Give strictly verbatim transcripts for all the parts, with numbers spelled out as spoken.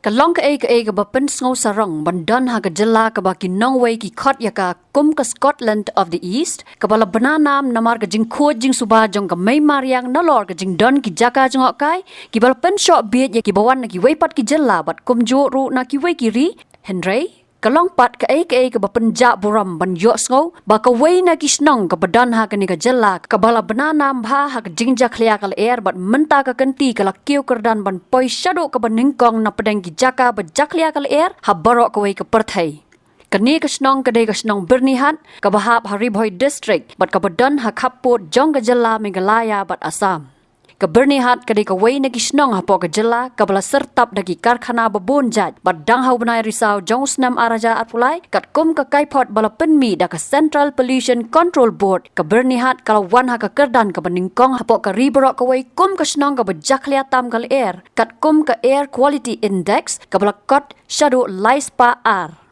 Ka long kaei kaei kaba pynsngew sarong ban don ha ka jylla kaba ki nongwei ki khot ïa ka kum ka Scotland of the East, kaba la bna nam namar ka jingkhuid jingsuba jong ka mei mariang nalor ka jingdon ki jaka jngohkai kiba la pynshoh bieit ïa kiba wan na kiwei pat ki jylla bad kumjuh ruh na kiwei ki ri. Hynrei ka long pat kaei kaei kaba pynjah burom ban ïohsngew ba kawei na ki shnong kaba don ha kane ka jylla kaba la bna nam bha ha ka jingjakhlia ka lyer bad mynta ka kynti ka la kiew kyrdan ban poi shaduh kaba nyngkong na pdeng ki jaka ba jakhlia ka lyer ha baroh kawei ka pyrthei. Kane ka shnong ka dei ka shnong Byrnihat kaba hap ha Ri Bhoi District bad kaba don ha khappud jong ka jylla Meghalaya bad Assam. Ka Byrnihat ka dei kawei na ki shnong hapoh ka jylla kaba la syrtap da ki karkhana ba bun jait bad dang ha u bnai Risaw jong u snem ar hajar arphew lai, katkum ka kaiphod ba la pynmih da ka Central Pollution Control Board, ka Byrnihat ka la wan ha ka kyrdan kaba nyngkong hapoh ka ri baroh kawei kum ka shnong kaba jakhlia tam ka lyer katkum ka Air Quality Index kaba la kot shaduh lai spah ar.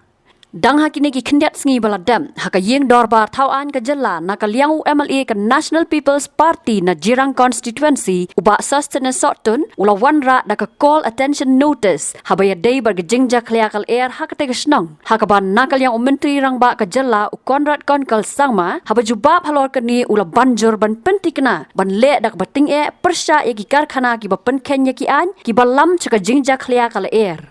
Dang ha kine ki khyndiat sngi ba la dep, ha ka ïing dorbar thaw aiñ ka jylla na ka liang u M L A ka National People's Party na Jirang Constituency, u Bah Sosthenes Sohtun, u la wanrah da ka Call Attention Notice haba ïadei bad ka jingjakhlia ka lyer ha katei ka shnong, ha kaba na ka liang u Myntri Rangbah ka jylla u Conrad Kongkal Sangma, haba jubab halor kane u la ban jur ban pynthikna ban leh da kaba tyngeh pyrshah ïa ki karkhana kiba pynkheiñ ïa ki aiñ kiba lam sha ka jingjakhlia ka lyer.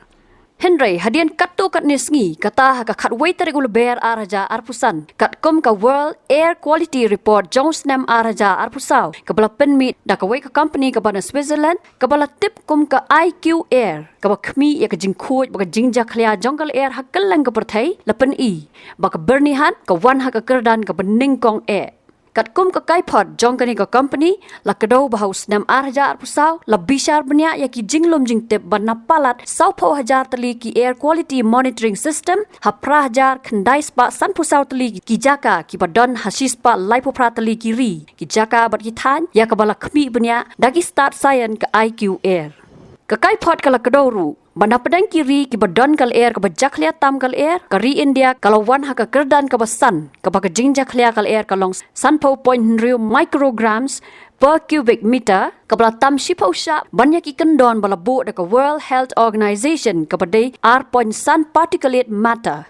Hynrei hadien katto katne sngi, kata ha ka khatwei tarik u Lber ar hajar arphew san, katkum ka World Air Quality Report jong u snem ar hajar arphew saw kaba la pynmih da kawei ka company kaba na Switzerland kaba la tip kum ka I Q Air, kaba khmih ïa ka jingkhuid bad ka jingjakhlia jong ka lyer ha kylleng ka pyrthei, la pyni ba ka Byrnihat ka wan ha ka kyrdan kaba nyngkong eh. Katkum ka kaiphod jong kane ka company, la kdew ba ha u snem ar hajar arphew saw la bishar bniah ïa ki jinglum jingtip ba na palat sawphew hajar tylli ki Air Quality Monitoring System ha phra hajar khyndai spah sanphew saw tylli ki jaka kiba don ha shispah laiphew phra tylli ki ri, ki jaka bad ki thaiñ ïa kaba la khmih bniah da ki stad saian ka I Q Air. Ka kaiphod ka la kdew ruh ba na pdeng ki ri kiba don ka lyer kaba jakhlia tam ka lyer, ka ri India ka la wan ha ka kyrdan kaba san, kaba ka jingjakhlia ka lyer ka long sanphew point hynriew micrograms per cubic meter, kaba la tam shiphew shah ban ïa ki kyndon ba la buh da ka World Health Organization kaba dei ar point san particulate matter.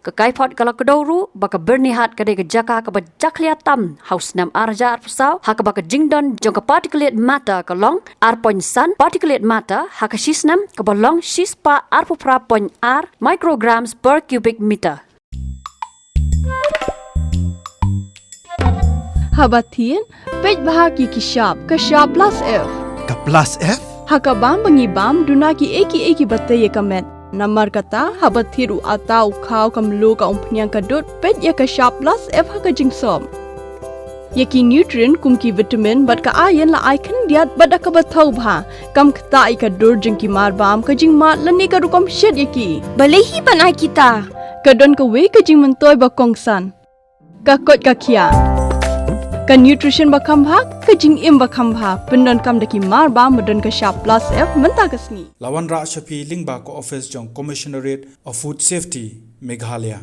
Ka kaiphod ka la kdew ruh ba ka Byrnihat ka dei ka jaka kaba jakhlia tam ha u snem ar hajar arphew saw, ha kaba ka jingdon jong ka particulate matter ka long ar point san particulate matter ha ka shisnem, kaba long shispah arphew phra point ar micrograms per cubic meter. Haba thied, peit bha ki ki shap, ka shap plus F. Ka plus F? Ha ka bam ba ngi bam, duna kiei kiei kiba tei ïa ka met. Namar kata, haba thied u atta, u khaw, ka mluh, ka umphniang, ka dud, peit ïa ka shap plus F ha ka jingsop. Ïa ki nutrient kum ki vitamin bad ka iron la ai khyndiat bad da kaba thaw bha. Kam ktah ïa ka dur jong ki mar bam, ka jingmad lane ka rukom shet ïa ki. Balei hi ban ai kita? Ka don kawei ka jingmyntoi ba kongsan. Ka koit ka khiah. Ka nutrition ba kham bha, ka jingim ba kham bha. Pyndonkam da ki mar bam ba don ka shap plus F mynta ka sngi. La wanrah sha phi lyngba ka office jong Commissionerate of Food Safety, Meghalaya.